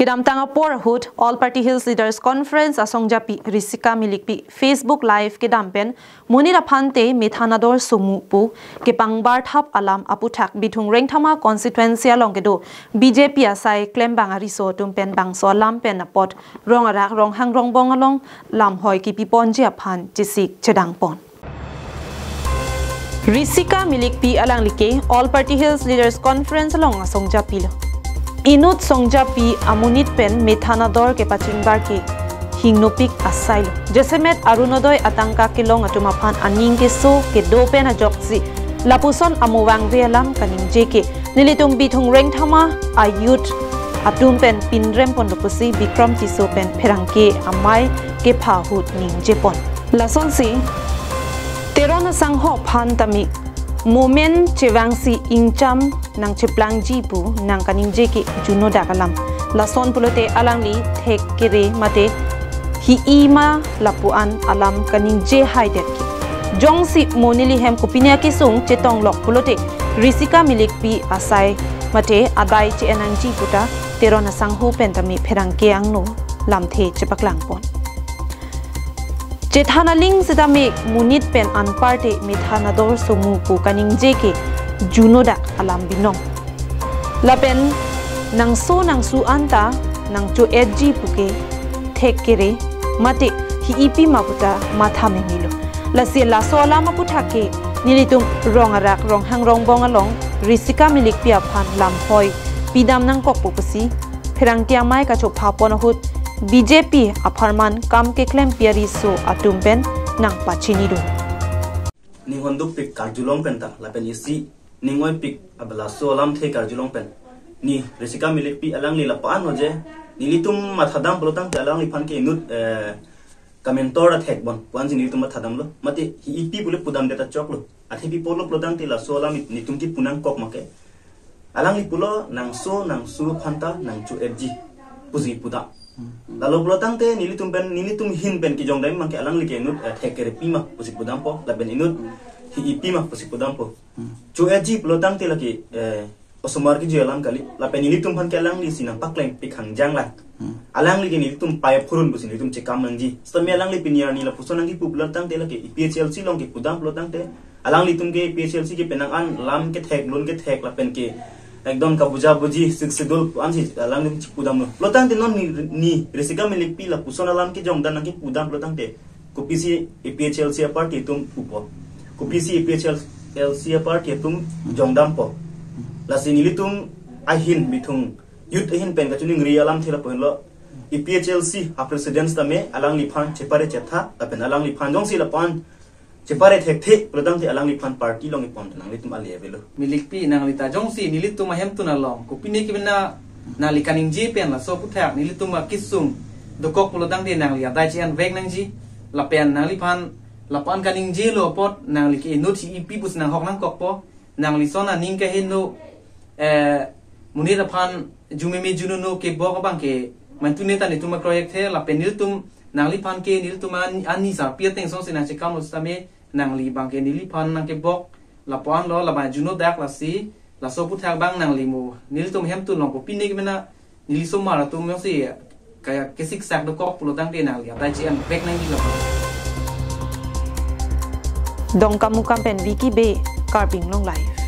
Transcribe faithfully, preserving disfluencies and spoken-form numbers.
Kedamtang apor ahut All Party Hills Leaders Conference asongjapi Risika Milikpi Facebook Live kedam pen monit aphante methanador somu pu kepangbar thap alam aputhak Bithung Rengthama constituency along kedo B J P asai klembang ariso atum pen bangso alam pen apot rong arak ronghang rongbong along lamhoi kipiponji aphan chesik chedangpon. Risika Milikpi alangli ke All Party Hills Leaders Conference along asongjapi lo. Inut songjapi amonit pen methanador kepachingbar ke hingnopik asai lo. Jasemet Arunodoi atangka kelong atum aphan aning keso kedo pen ajoksi lapuson amo vangve alam kaningje ke nelitum Bithung Rengthama a-youth atum pen pinrem pon lo pusi Bikram Tisso pen pherangke amei kepha ahut ningjepon. Lasonsi Teron asangho aphan tame momen chevangsi ingcham nangcheplangji pu nangkaningje ke junodak alam. Lason pulote alangli thek kere mate hi-i ma lapu-an alam kaningje haidet ke. Jongsi mo neli hem kopine akesung chetonglok pulote Risika Milikpi asai mate adai che-en nangji puta Teron asangho pen tame pherangke angno lamthe chepaklangpon. Chethan aling sitame monit pen anparte methanador somu pu kaningje ke junodak alam binong. Lapen nangso nangsu anta nangcho-etji pu ke thek kere mate hi-i pi ma puta matha meme lo. Lasi laso alam aputhak ke nelitum rong arak ronghang rongbong along Risika Milikpi aphan lamhoi pidam nangkokpo pusi pherangke amei kachophapon ahut B J P apharman kam keklempi ariso atum pen nangpachinidun. Ning hondukpik karjulong pen ta lapen isi ning oipik abala so alamthe karjulong pen ni Risika Milikpi alangli lapu-an lo je nelitum mathadam pulotangte alangliphan ke inut, eh, kamentor athek bon puansi nelitum mathadamlo. Mate hi-i pi pule pudamdet achoklo. Athe pi pulo pulotangte laso alam nelitum kipu nangkok make. Alangli pulo nangso nangsu aphanta nangcho-etji pusi pudam. Lalo pulotangte nelitum pen nelitum ahin pen kijongdam make alangli ke inut, eh, thek kere pi ma pusi pudampo lapen inut hi-i pi ma pusi pudampo. Cho-etji pulotangte lake, eh, osomar kejui alam kali. Lapen nelitum aphan ke alangli si nangpaklengpik hangjang lang. Alangli ke nelitum pei aphurun pusi nelitum chekam nangji. Sitame alangli pini arni lapuson nangkipu pulotangte lake A P H L C along kepudam pulotangte alanglitum ke A P H L C ke penang an lam kethek lun kethek lapen ke ekdom kabuja buji sixth schedule ansi alanglitum chepudamlo. Pulotangte non ni, ni Risika Milikpi lapuson alam kejongdan nangkipudam pulotangte kopisi A P H L C a-party atum pupo. Kopisi A P H L C a-party atum jongdampo. Lasi nelitum ahin Bithung youth ahin pen kachiningri alamthe lapu henlo. A P H L C a-president tame alangliphan chepare chetha lapen alangliphan jongsi lapu-an chepare thekthe pulotangte alangliphan party along ipon nanglitum ale avelo. Milikpi nangli ta jongsi nelitum ahemtun along kopine kemena nangli kaningje pen laso aputhak nelitum akesung dokok pulotangte nangli adai che-envek nangji lapen nangliphan lapu-an kaningjelo apot nangli ke inut hi-i pi pusi nanghok nangkokpo. Nangli son aning kaheno, eh, monit aphan jumeme junono kebok abang ke mantune ta nelitum akroikthe lapen nelitum nangliphan ke nelitum an-, ani sarpi ateng songsi nangchekamlo sitame nangli abang ke neliphan nangkebok lapu-an lo labang junodak lasi laso aputhak abang nangli mo nelitum ahemtun along kopine kemena neli osomar atum jongsi kaya kesiksak dokok pulotangte nangli adai che-envek nangji lapu. Dongkamukam pen Vicky Bey, Karbi Anglong Live.